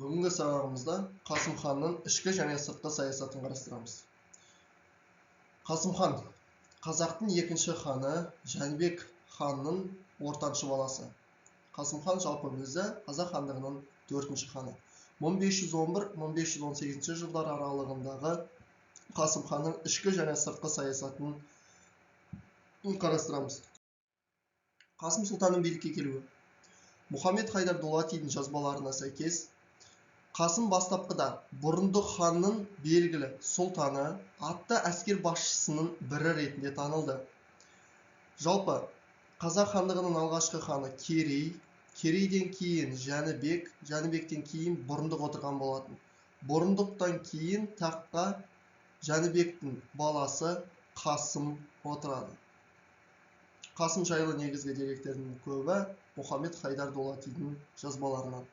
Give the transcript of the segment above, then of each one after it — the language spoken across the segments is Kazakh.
Бүгінгі сабағымызда Қасым ханның ішкі және сыртқы саясатын қарастырамыз. Қасым хан қазақтың екінші ханы Жәнібек ханның ортаншы баласы. Қасым хан жалпы өзі қазақ хандығының төртінші ханы. 1511-1518 жылдар аралығындағы Қасым ханның ішкі және сыртқы саясатын қарастырамыз. Қасым сұлтанның билікке келуі. Мұхаммед Хайдар Дулатидің жазбаларына сәйкес, Қасым бастапқыда Бұрындық ханның белгілі сұлтаны, атты әскер басшысының бірі ретінде танылды. Жалпы, қазақ хандығының алғашқы ханы Керей, Керейден кейін Жәнібек, Жәнібектен кейін Бұрындық отырған болатын. Бұрындықтан кейін таққа Жәнібектің баласы Қасым отырады. Қасым жайлы негізгі деректердің көбі Мұхаммед Хайдар Дулатидің жазбаларынан.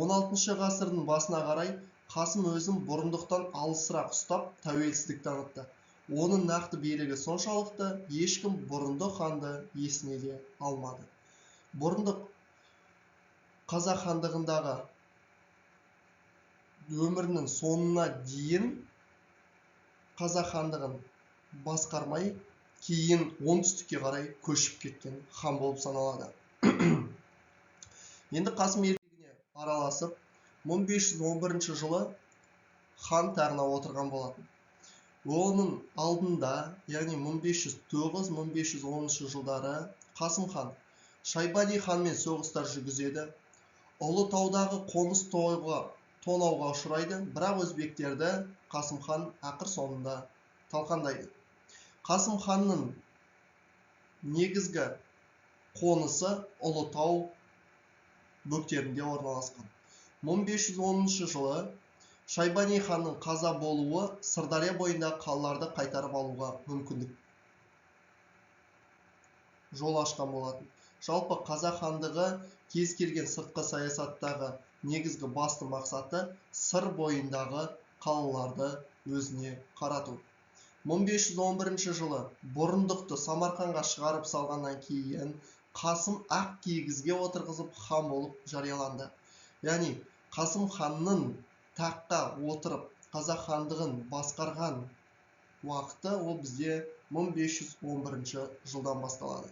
16 ғасырдың басына қарай Қасым өзін Бұрындықтан алысырақ ұстап, тәуелсіздік танытты. Оның нақты билігі соншалықты, ешкім Бұрындық ханды есіне де алмады. Бұрындық қазақ хандығындағы өмірінің соңына дейін қазақ хандығын басқармай, кейін оңтүстікке қарай көшіп кеткен хан болып саналады. Енді Қасым еліне араласып, 1511 жылы хан тағына отырған болатын. Оның алдында, яғни 1509-1510 жылдары Қасым хан Шайбани ханмен соғыстар жүргізеді. Ұлытаудағы қоныс тойға тонауға ұшырайды, бірақ өзбектерді Қасым хан ақыр соңында талқандайды. Қасым ханның негізгі қонысы Ұлытау бөктерінде орналасқан. 1510 жылы Шайбани ханның қаза болуы Сырдария бойындағы қалаларды қайтарып алуға мүмкіндік жол ашқан болатын. Жалпы қазақ хандығы кез келген сыртқы саясаттағы негізгі басты мақсаты Сыр бойындағы қалаларды өзіне қарату. 1511 жылы Бұрындықты Самарқанға шығарып салғаннан кейін Қасым ақ кигізге отырғызып хан болып жарияланды. Яғни Қасым ханның таққа отырып қазақ хандығын басқарған уақыты ол бізде 1511 жылдан басталады.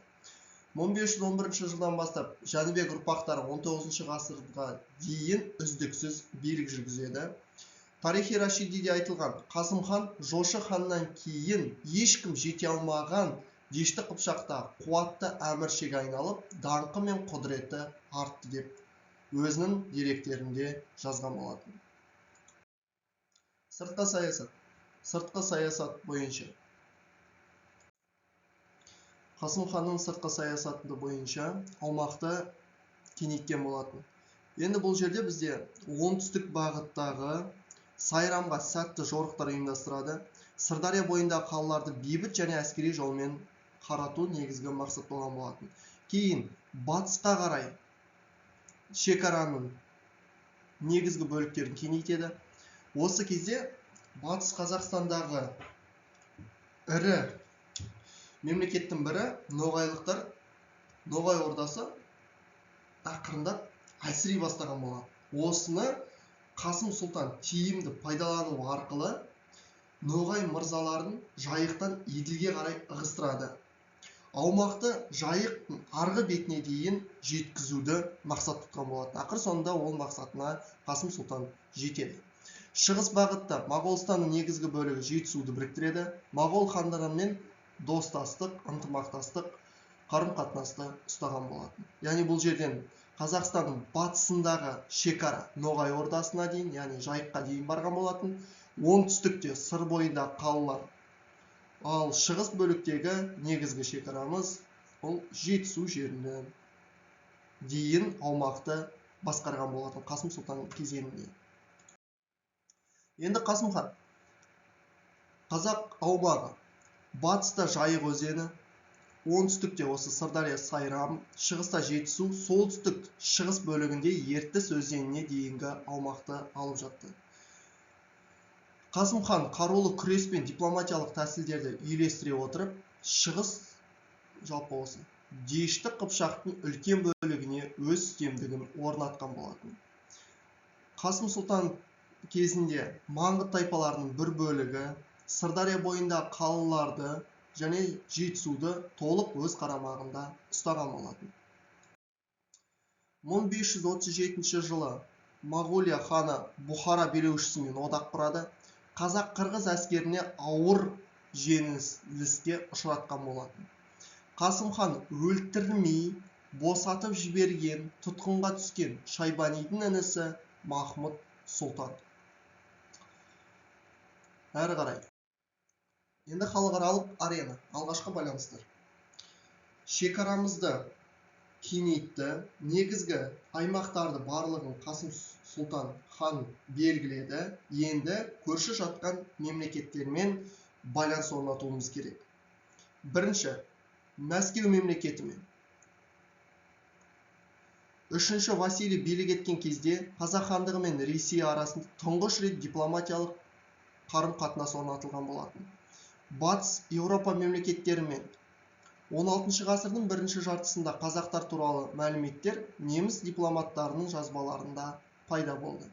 1511 жылдан бастап Жәнібек ұрпақтары 19 ғасырға дейін үздіксіз билік жүргізеді. Тарихи Рашидиде айтылған Қасым хан Жошы ханнан кейін ешкім жете алмаған Дешті Қыпшақта қуатты әміршіге айналып, даңқы мен құдіреті артты деп өзінің деректерінде жазған болатын. Сыртқы саясат. Сыртқы саясат бойынша Қасым ханның сыртқы саясаты бойынша аумақты кеңейткен болатын. Енді бұл жерде бізде оңтүстік бағыттағы Сайрамға сәтті жорықтар ұйымдастырады. Сырдария бойындағы қалаларды бейбіт және әскери жолмен қарату негізгі мақсат болған болатын. Кейін батысқа қарай шекараның негізгі бөліктерін кеңейтеді. Осы кезде Батыс Қазақстандағы ірі мемлекеттің бірі ноғайлықтар, Ноғай ордасы ақырындап әлсірей бастаған болатын. Осыны Қасым сұлтан тиімді пайдалану арқылы Ноғай мырзаларын Жайықтан Еділге қарай ығыстырады. Аумақты Жайықтың арғы бетіне дейін жеткізуді мақсат тұтқан болатын. Ақыр соңында ол мақсатына Қасым сұлтан жетеді. Шығыс бағытта Моғолстанның негізгі бөлігі Жетісуды біріктіреді. Моғол хандарымен достастық, ынтымақтастық, қарым-қатынасты ұстаған болатын. Яғни бұл жерден Қазақстанның батысындағы шекара Ноғай ордасына дейін, яғни Жайыққа дейін барған болатын. Оңтүстікте Сыр бойындағы қалалар. Ал шығыс бөліктегі негізгі шекарамыз ол Жетісу жеріне дейін аумақты басқарған болатын Қасым сұлтан кезеңінде. Енді Қасым хан қазақ аумағы батыста Жайық өзені, оңтүстікте осы Сырдария Сайрам, шығыста Жетісу, солтүстік шығыс бөлігінде Ертіс өзеніне дейінгі аумақты алып жатты. Қасым хан қарулы күрес пен дипломатиялық тәсілдерді үйлестіре отырып, шығыс жалпы осы Дешті Қыпшақтың үлкен бөлігіне өз үстемдігін орнатқан болатын. Қасым сұлтан кезінде маңғыт тайпаларының бір бөлігі Сырдария бойындағы қалаларды және Жетісуды толық өз қарамағында ұстаған болатын. 1537 жылы Моғолия ханы Бұхара билеушісімен одақ құрады. Қазақ-қырғыз әскеріне ауыр жеңіліске ұшыратқан болатын. Қасым хан өлтірмей босатып жіберген тұтқынға түскен Шайбанидің інісі Махмұд сұлтан. Әрі қарай. Енді халықаралық арена, алғашқы байланыстар. Шекарамызды кеңейтті, негізгі аймақтарды барлығын Қасым сұлтан хан белгіледі. Енді көрші жатқан мемлекеттермен байланыс орнатуымыз керек. Бірінші, Мәскеу мемлекетімен. Үшінші Василий билік еткен кезде Қазақ хандығы мен Ресей арасында тұңғыш рет дипломатиялық қарым-қатынас орнатылған болатын. Батыс Еуропа мемлекеттерімен 16 ғасырдың бірінші жартысында қазақтар туралы мәліметтер неміс дипломаттарының жазбаларында пайда болды.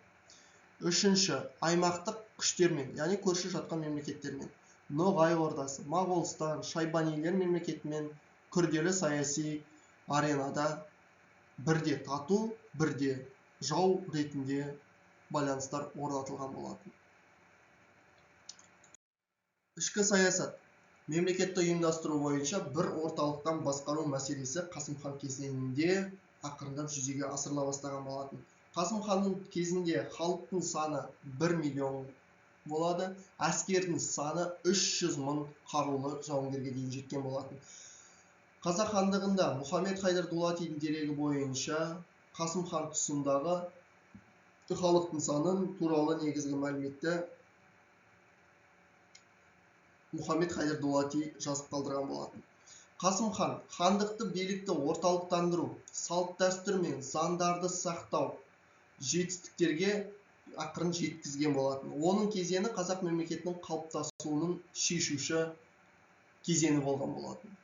Үшінші, аймақтық күштермен, яғни көрші жатқан мемлекеттермен, Ноғай ордасы, Моғолстан, Шайбанилер мемлекетімен күрделі саяси аренада бірде тату, бірде жау ретінде байланыстар орнатылған болатын. Ішкі саясат. Мемлекетті ұйымдастыру бойынша бір орталықтан басқару мәселесі Қасым хан кезеңінде ақырындап жүзеге асырыла бастаған болатын. Қасым ханның кезінде халықтың саны 1 миллион болады, әскердің саны 300 мың қарулы жауынгерге дейін жеткен болатын. Қазақ хандығында Мұхаммед Хайдар Дулатидің дерегі бойынша Қасым хан тұсындағы халықтың санын туралы негізгі мәліметті Мұхаммед Хайдар Дулати жазып қалдырған болатын. Қасым хан хандықты билікті орталықтандыру, салт-дәстүр мен заңдарды сақтау жетістіктерге ақырын жеткізген болатын. Оның кезеңі қазақ мемлекетінің қалыптасуының шешуші кезеңі болған болатын.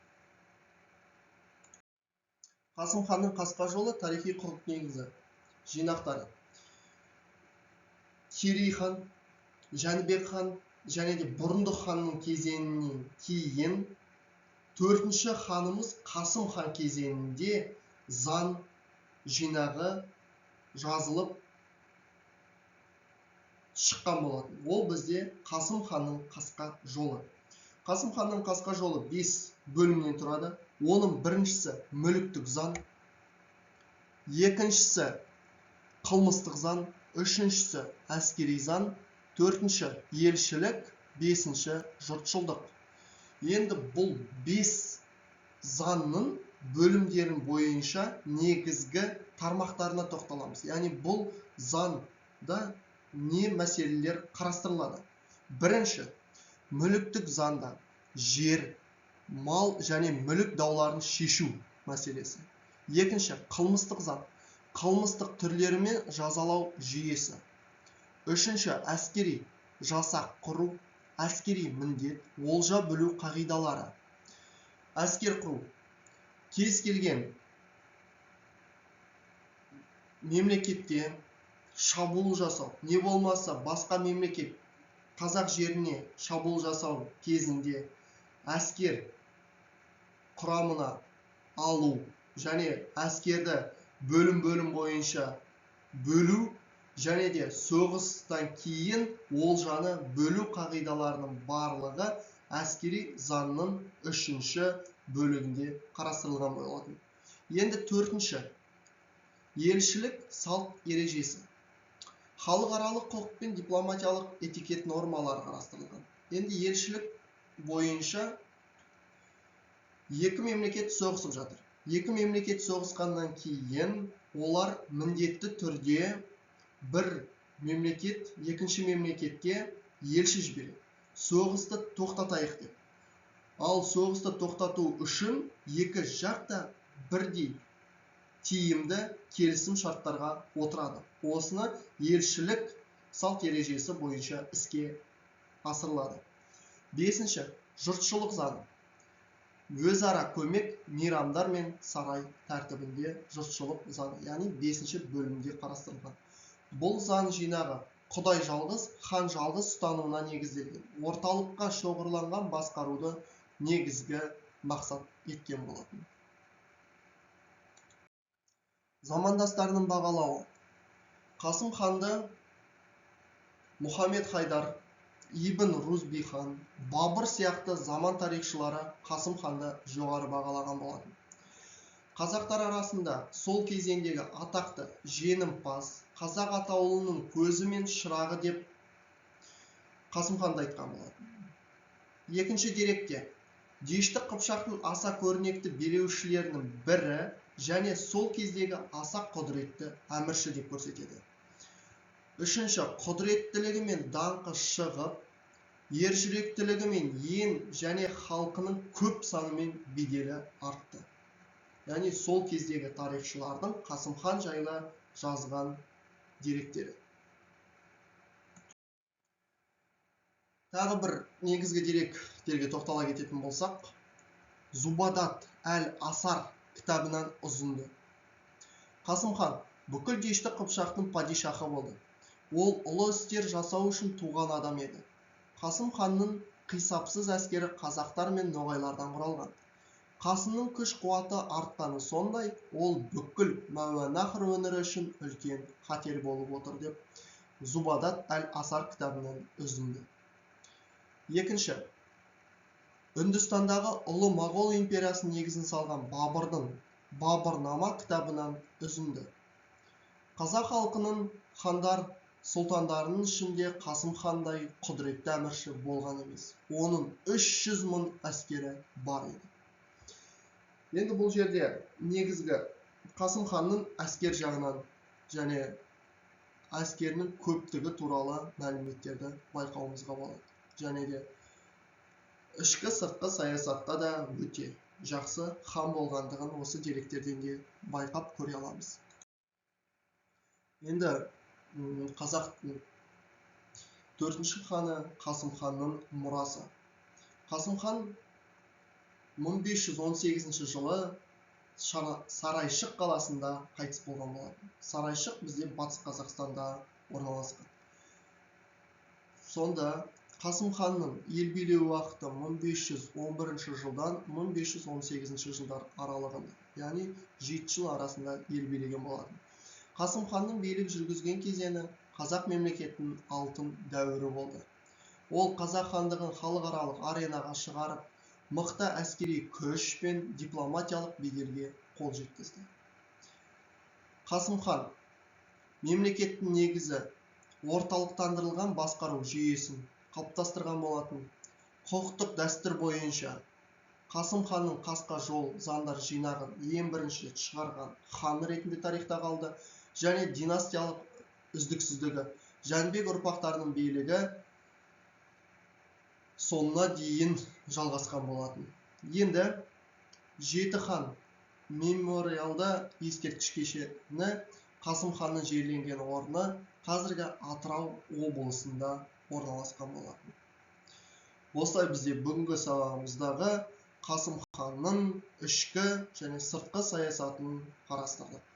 Қасым ханның қасқа жолы тарихи құқық негізі жинақтары. Керей хан, Жәнібек хан және де Бұрындық ханның кезеңінен кейін төртінші ханымыз Қасым хан кезеңінде заң жинағы жазылып шыққан болатын. Ол бізде Қасым ханның қасқа жолы. Қасым ханның қасқа жолы 5 бөлімнен тұрады. Оның біріншісі мүліктік заң, екіншісі қылмыстық заң, үшіншісі әскери заң, төртінші елшілік, бесінші жұртшылдық. Енді бұл 5 заңның бөлімдерін бойынша негізгі тармақтарына тоқталамыз. Яғни бұл заңда не мәселелер қарастырылады? Бірінші, мүліктік заңда жер, мал және мүлік дауларын шешу мәселесі. Екінші, қылмыстық заң, қылмыстық түрлері мен жазалау жүйесі. Үшінші, әскери жасақ құру, әскери міндет, олжа бөлу қағидалары. Әскер құру. Кез келген мемлекетке шабуыл жасау, не болмаса басқа мемлекет қазақ жеріне шабуыл жасау кезінде әскер құрамына алу және әскерді бөлім-бөлім бойынша бөлу және де соғыстан кейін олжаны бөлу қағидаларының барлығы әскери заңның үшінші бөлігінде қарастырылған болатын. Енді төртінші, елшілік салт ережесі. Халықаралық құқық пен дипломатиялық этикет нормалары қарастырылған. Енді елшілік бойынша екі мемлекет соғысып жатыр. Екі мемлекет соғысқаннан кейін олар міндетті түрде бір мемлекет екінші мемлекетке елші жібереді. Соғысты тоқтатайық деп. Ал соғысты тоқтату үшін екі жақ та бірдей тиімді келісім шарттарға отырады. Осыны елшілік салт ережесі бойынша іске асырылады. Бесінші, жұртшылық заңы. Өзара көмек мейрамдар мен сарай тәртібінде жұртшылық заңы, яғни бесінші бөлімде қарастырылған. Бұл заң жинағы Құдай жалғыз, хан жалғыз ұстанымына негізделген. Орталыққа шоғырланған басқаруды негізгі мақсат еткен болатын. Замандастарының бағалауы. Қасым ханды Мұхаммед Хайдар, Ибн Рузбихан, Бабыр сияқты заман тарихшылары Қасым ханды жоғары бағалаған болатын. Қазақтар арасында сол кезеңдегі атақты жеңімпаз, қазақ атаулының көзі мен шырағы деп Қасым ханды айтқан болатын. Екінші деректе Дешті Қыпшақтың аса көрнекті билеушілерінің бірі және сол кездегі аса құдіретті әмірші деп көрсетеді. Үшінші, құдіреттілігі мен даңқы шығып, ержүректілігі мен ен және халқының көп санымен беделі артты. Яғни сол кездегі тарихшылардың Қасым хан жайлы жазған деректері. Тағы бір негізгі деректерге тоқтала кететін болсақ, Зубадат әл-Асар кітабынан ұзынды. Қасым хан бүкіл Дешті Қыпшақтың падишахы болды. Ол ұлы істер жасау үшін туған адам еді. Қасым ханның қисапсыз әскері қазақтар мен ноғайлардан құралған. Қасымның күш-қуаты артқаны сондай, ол бүкіл Мәуәнахр өңірі үшін үлкен қатер болып отыр деп Зубадат әл-Асар кітабынан үзінді. Екінші, Үндістандағы ұлы Моғол империясының негізін салған Бабырдың Бабырнама кітабынан үзінді. Қазақ халқының хандар сұлтандарының ішінде Қасым хандай құдіретті әмірші болған емес. Оның 300 мың әскері бар еді. Енді бұл жерде негізгі Қасым ханның әскер жағынан және әскерінің көптігі туралы мәліметтерді байқауымызға болады. Және де ішкі сыртқы саясатта да өте жақсы хан болғандығын осы деректерден де байқап көре аламыз. Енді қазақтың төртінші ханы Қасым ханның мұрасы. Қасым хан 1518 жылы Сарайшық қаласында қайтыс болған болатын. Сарайшық бізде Батыс Қазақстанда орналасқан. Сонда Қасым ханның ел билеу уақыты 1511 жылдан 1518 жылдар аралығында, яғни 7 жыл арасында ел билеген болатын. Қасым ханның билік жүргізген кезеңі қазақ мемлекетінің алтын дәуірі болды. Ол қазақ хандығын халықаралық аренаға шығарып, мықты әскери күш пен дипломатиялық беделге қол жеткізді. Қасым хан мемлекеттің негізі орталықтандырылған басқару жүйесін қалыптастырған болатын. Құқықтық дәстүр бойынша Қасым ханның қасқа жол заңдар жинағын ең бірінші рет шығарған хан ретінде тарихта қалды және династиялық үздіксіздігі Жәнібек ұрпақтарының билігі соңына дейін жалғасқан болатын. Енді Жеті хан мемориалды ескерткіш кешені Қасым ханның жерленген орны қазіргі Атырау облысында орналасқан болатын. Осылай бізде бүгінгі сабағымыздағы Қасым ханның ішкі және сыртқы саясатын қарастырдық.